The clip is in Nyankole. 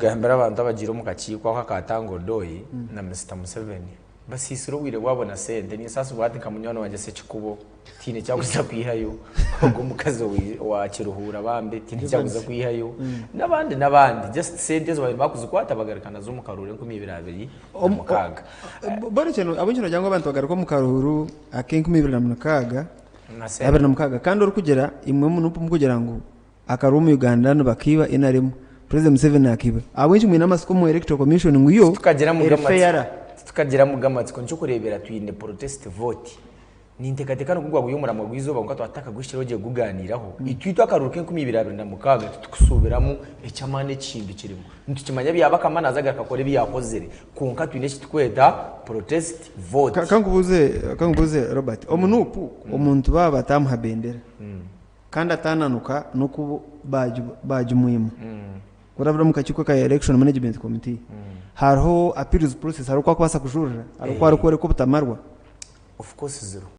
kugambira abantu abagiire omu kakiiko ako aka Tanga Odoi na Mister Museveni, basiisire obwire bwabo na sente. Ninsaasibwa hati nka munywani wangye Ssekikubo tihaine eki arikuza kwihayo, ogwo omukazi owa Kiruhura bambe tihaine eki arikuza kwihayo, n'abandi n'abandi. Just sente ezo baabaire baakuzikwata bagaruka nazo omu karuuru 2026. Ahabw'enki noogira ngu abantu bagaruka omu karuuru ak'enkumi ibiri na mukaaga, abiri na mukaaga kandi orikugira imwe mukugira ngu Akaruru omu Uganda nibakaiba nrm President Museveni akaiba ahabw'enki mwine amatsiko omu electoral commission ngu yo eri fair? Titukagiramu g'amatsiko nikyo okureebera twine protest vote. Ninteekateeka nigwo gwaba guri omuramwa gw'eizooba kwonka twaba tutakaguhikireho gye kugugaaniiraho. Itwe itwe akaruru k'enkumi ibiri abiri na mukaaga titukusuubiramu eky'amaani ekihindukiremu. Nitukimanya Byabakama naaza agaruka akore ebi yaakozire kwonka twine eki turikweta protest vote. Ka nkubuuze Robert, omu Nup omuntu baaba bataamuha bendera Kandi ataananuka n'oku baagimwima kurabira omu kakiiko ka Election Management Committee. Hariho appeals process, hariho oku arikubaasa kujurira, hariho oku arikworeka obutamarwa. Of course ziriho.